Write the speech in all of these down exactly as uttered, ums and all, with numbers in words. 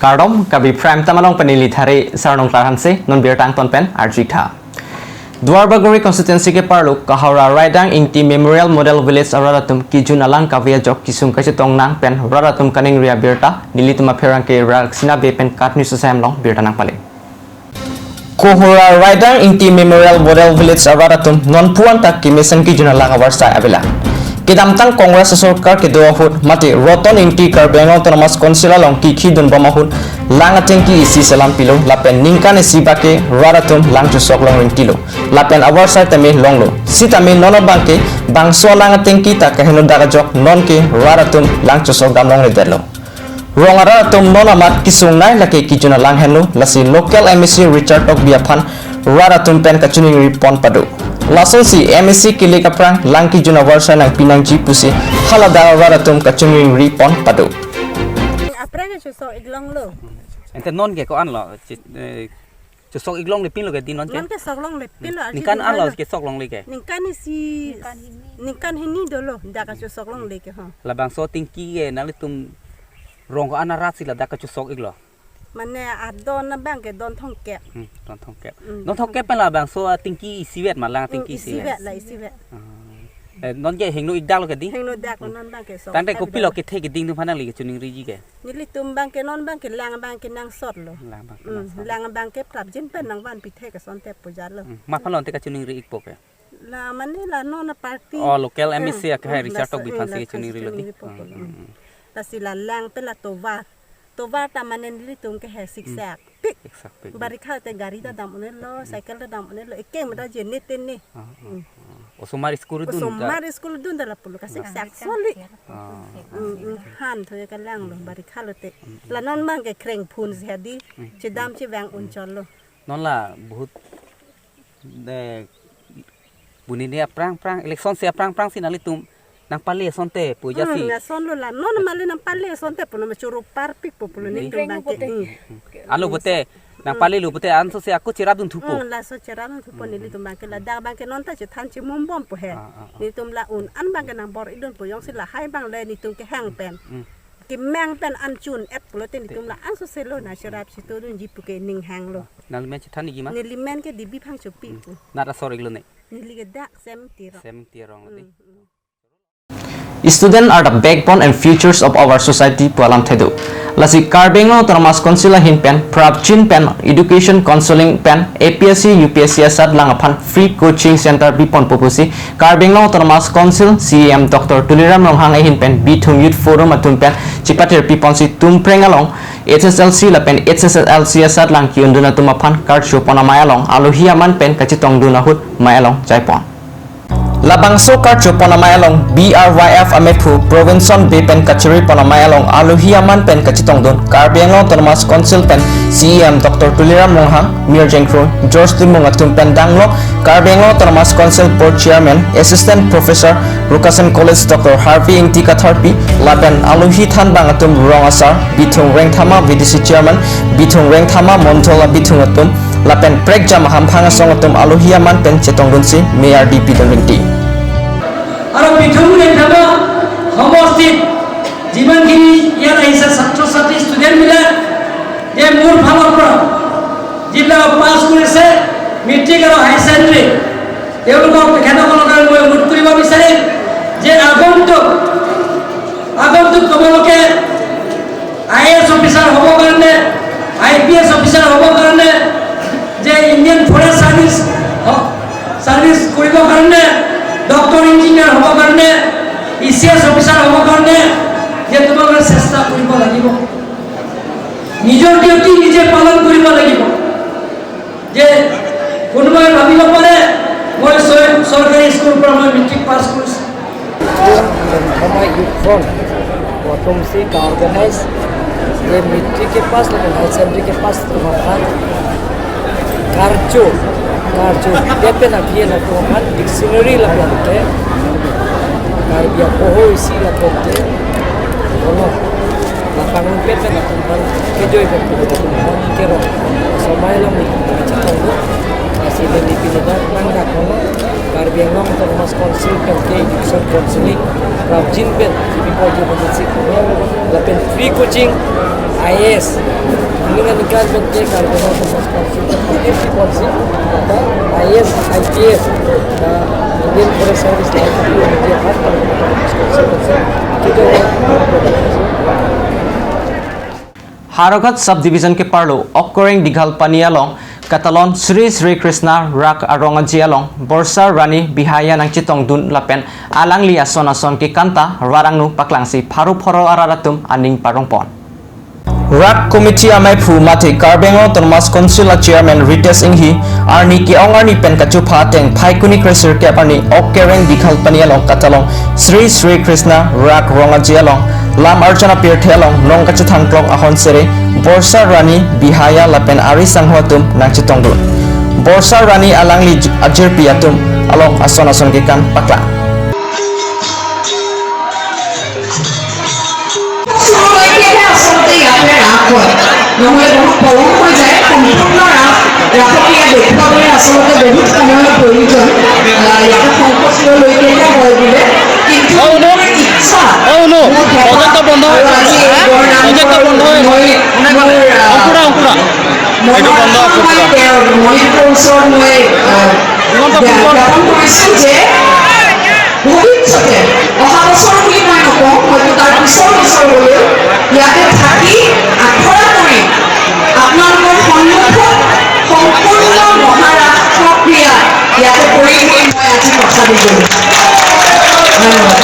Kardom, Karbi Prime Time along pen neli Thare Sarnong Klar Hanse, non birta angton pen arju-ik tha. Duarbagori constituency keparlo Kohora Raidang Ingti Memorial Model Village arat atum kejun alang kave ajok kesung kachetong nang pen rat atum kaningri abirta, nelitum apherangke Raksina Bey pen KAT News asai along birta nangpale. Kohora Raidang Ingti Memorial Model Village arat atum non puan ta kemesen kejun alang avarsai avela. Kedamtang Congress asorkar kedo ahut mate Roton Ingti Karbi Anglong Autonomous Council along kekhi-dunbom ahut lang atengki isi selam pilo lapen ningkan isi bak ke rat atum lang chosok long ringtilo. Lapen avarsai tame longlo. Sitame non abang ke bangso lang atengki ta kaheno dak ajok non ke rat atum lang chosok dam longledetlo. Rong arat atum non amat kesung nai lake kejun alang henlo, lasi local M A C Richard Tokbi aphan rat atum pen kachiningri pon pado. Lasonsi M A C kelek aphrang lang kejun avarsai nangpi nangji pusi haladak rat atum kachiningri pon pado. Aphrang chosok-ik longlo. Ante non ke ko-an lo, chi-, eh, chosok-ik longle pinlo ke di non ke? Non ke sok longle pinlo, arji ningkan duha an lo lo. Ke sok longle ke? Ningkan isi, ningkan hini. Ningkan hini dolo, dak kachosok longle ke ho. Labangso atengki ke nanglitum rong ko-an arat si ladak kachosok-iklo? Mane adon abang ke don thomkep. Hmm, don thomkep. Hmm, don thomkep. Thomkep pen labangso atengki isivet ma lang atengki. Hmm, isivet. Isivet la isivet. Ah. Eh, non ke hingno-ik daklo ke di? Hingno daklo non abang ke sok. Tangte kopilo kethe keding atum aphan nangli kachiningriji ke? Nelitum abang ke non abang ke lang abang ke nangsotlo. Lang abang ke. Hmm, nangsot. Lang abang ke prapjin pen nangvanpi thek asonte pujalo. Hmm. Ma aphan lo ante kachiningri-ikpo ke? La mane la non aparty. Oh, local M A C, eh, akhai, hmm, Richard, la Tokbi aphan si, eh, la kachiningri-iklo di? Kachiningri-ikpo. Hmm, hmm, hmm. Lasi la lang pen la tovar. Tovar ta mane nelitum ke he siksak. Hmm. Pik. Siksak pik. Barikha te gari ta dam un-elo, hmm, cycle ta dam un-elo, eke mada jene tene. Ah, ah, hmm, ah. Osomar school dun ta? Osomar school dun ta lapulo kasiksak soli. Ah. Hmm, hmm, han thoye kalanglo, hmm, barikha lote. Hmm, hmm. La non abang ke krengphun si hadi, hmm, chedam, hmm, chevang, hmm, un chotlo. Non la bahut, eh, bunine aphrang aphrang, election si aphrang aphrang si nanglitum nangpale asonte pu jasi. Hmm, lasonlo la. Non mali nangpale asonte pu nama choro parpikpo pulo. Ni? Nelitum abang ke. Kreng pote. Hmm. Hmm. Alo pote, nangpalelo pote anso si ako cherapdun thupo. Hmm, laso cherapdun thupo. Hmm, nelitum abang ke, ladak abang ke non ta chethan chemumbompo he. Ah, ah, ah. Nelitum la un-an abang ke nangbor-idunpo, jongsi lahai abang le nelitum kehang pen. Hmm. Kemang pen an chun-et pulote nelitum la angsoselo nangcherap chetodunji pu ke ning hanglo. Nangli men chethan nangji ma? Neli men ke Devi Phangchopi pu. Hmm. Nat asor-iklo ne? Neli ke dak Semingti arong. Semingti arong lo di. Hmm, hmm. Students are the backbone and futures of our society pu alamthe do. Lasi Karbi Anglong Autonomous Council ahin pen prapjin pen education, counselling pen A P S C, U P S C asatlang aphan free coaching center piponpo pusi Karbi Anglong Autonomous Council C E M Doctor Tuliram Ronghang ahin pen Bithung Youth Forum atum pen chepatir piponsi Tumpreng along H S L C lapen H S S L C asatlang ke-undun atum aphan karchopon amei along alohi aman pen kachetongdun ahut mei along jaipon. Labangso karchopon amei along B R Y F amephu Provinson Bey pen kacharipon amei along alohi aman pen kachetongdun Karbi Anglong Autonomous Council pen C E M Doctor Tuliram Ronghang, Mir Jengkro, George Timung atum pen danglo Karbi Anglong Autonomous Council Board Chairman, Assistant Professor, Rukasen College Doctor Harvey Ingti Katharpi, lapen alohi thanbang atum rong asar, Bithung Rengthama V D C Chairman, Bithung Rengthama Mondol abithung atum, lapen prekjam ahamphang asong atum alohi aman pen chetongdunsi mei ardi pidun ringti. Aro Bithung Rengthama homostit, jiman kini iyan ahisa satro satri student bila, যে মোৰ ফালৰ পৰা যিবিলাক পাছ কৰিছে মেট্ৰিক আৰু high secondary, তেওঁলোকক তেখেতসকলৰ কাৰণে মই অনুৰোধ কৰিব বিচাৰিম যে আগন্তুক, আগন্তুক তোমালোকে আই এ এছ অফিচাৰ হ'বৰ কাৰণে, আই পি এছ অফিচাৰ হ'বৰ কাৰণে, যে ইণ্ডিয়ান ফৰেষ্ট চাৰ্ভিচ হ-, চাৰ্ভিচ কৰিবৰ কাৰণে, ডক্টৰ ইঞ্জিনিয়াৰ হ'বৰ কাৰণে, ই চি এছ অফিচাৰ হ'বৰ কাৰণে যে তোমালোকে চেষ্টা কৰিব লাগিব। নিজৰ ডিউটি নিজে পালন কৰিব লাগিব। যে কোনোবাই ভাবিব পাৰে মই চয়-, চৰকাৰী স্কুলৰ পৰা মই মেট্ৰিক পাছ কৰিছোঁ। Rengthama Youth Front, প্ৰথম চি কা অৰ্গেনাইজ, যে মেট্ৰিক কে পাছ, লেকিন হাই ছেকেণ্ডেৰী কে পাছ, তোমার কার্য, কার্য, পেপে না দিয়ে না তোমার ডিকশনারি লাগে, Karbi apoho isi lapen ke, ono, lapangan pet na tumpan, kejoy pen ke tumpan, kero, somai lo mi, chetong lo, asi le ni pinida, nang dak ono, Karbi Anglong Autonomous Council pen ke, education counseling, prapjin pen, G B four G four six, lapen free coaching, I A S, ning aningkan pen ke Karbi Anglong Autonomous Council ke policy, ta I A S, I P S, ta Indian Forest Service license, Karbi Anglong Autonomous Council, Harughhat Sub Division keparlo Okereng Dighalpani along katalon Sri Sri Krishna Rak Arong Aji along Borsa Rani Bihaya nangchetongdun lapen alangli ason ason kekan ta rat angno paklangsi pharo pharo arat atum aning parongpon. Rak Committee amaiphu mate Karbi Anglong Autonomous Council a Chairman Ritesh Enghi arni ke-ong arni pen kachupha ateng Phaikuni kresirkep arni Okereng Dighalpani along katalon Sri Sri Krishna Rak Arong Aji along lam arjan apirthe along nong kachethangklong ahon sere Borsa Rani Bihaya lapen ari sangho atum nangchetongdun. Borsa Rani alangli j-, ajirpi atum along ason ason kekan paklang. নহয়, বহুত পলম হৈ যায়, সম্পূৰ্ণ ৰাস ৰাসক্ৰিয়া দেখুৱাবলৈ আচলতে বহুত সময়ৰ প্ৰয়োজন। আহ, ইয়াতে সংকোচ লৈ লৈকেহে হয় বোলে, কিন্তু অ, উনু। মোৰ ইচ্ছা, অ, উনু। মোৰ হেঁপাহ, প্ৰজেক্টটো বন্ধ হৈ আৰু আছে। আজি এই হা? বৰ নামঘৰ প্ৰজেক্টটো বন্ধ হৈ আছে। মই, কোনে ক'লে? মোৰ, আহ, অংকুৰা, অংকুৰা। এইটো বন্ধ, মনৰ অংকুৰা। মই তেওঁৰ মণিপুৰ ওচৰত মই, আহ, ইমান এটা সুন্দৰ জ্ঞাপন কৰিছোঁ যে ভৱিষ্যতে অহা বছৰ বুলি মই নকওঁ, হয়তো তাৰ পিছৰ বছৰ হ'লেও ইয়াতে থাকি আখৰা কৰি আপোনালোকৰ সন্মুখত সম্পূৰ্ণ মহাৰাস ক্ৰিয়া ইয়াতে কৰিম বুলি মই আজি কথা দিছোঁ। ধন্যবাদ।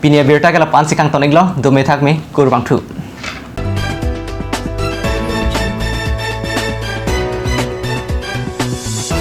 Pini abirta ke la-an si kangton-iklo, dome thakme, kurvangthu.